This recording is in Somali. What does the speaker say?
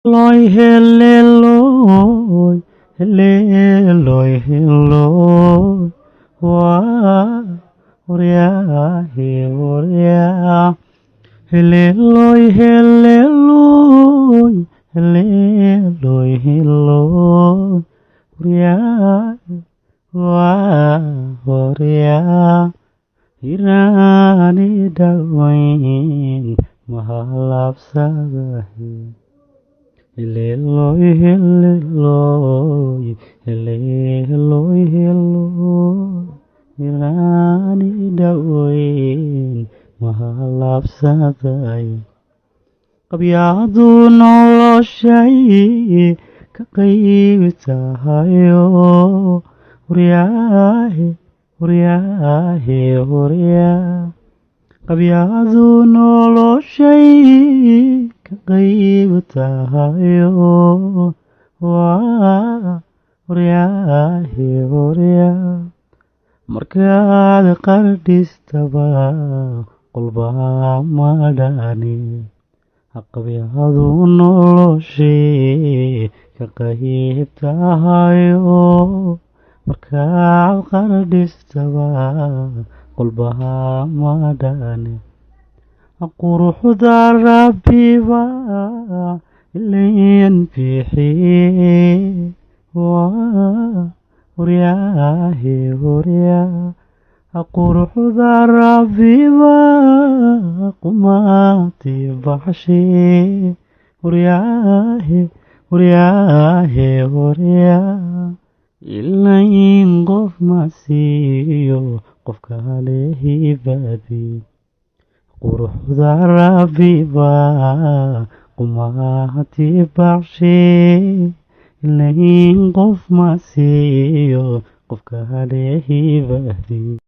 Loy heleloy, heleloy heloy, waa waryahe waryaa, heleloy heleloy, heleloy heloy, waryahe waa waryaa, hiraani dhawayn mahalabsadahe. Heleloy heleloy, heleloy heloy, hiraani dhawayn mahalabsaday. Qabyadu noloshay ka qayb tahayo, waryaahe waryaahe waryaa, qabyadu noloshay ka qayb tahayo, waa waryaahe waryaa, markaad qardhistaba qolbaa madhani. Qabyadu noloshay ka qayb tahayo, markaad qardhistaba qolbaha madhani. Quruxda rabbiba ilayn bixiye, waa waryaahe waryaa, quruxda rabbiba qumaati baxshe, waryaahe waryaahe waryaa, ilayn qof ma siiyo qof kale hibadi. Quruxda rabbiba qumaati baxshe, ilayn qof ma siiyo qof kale hibadi.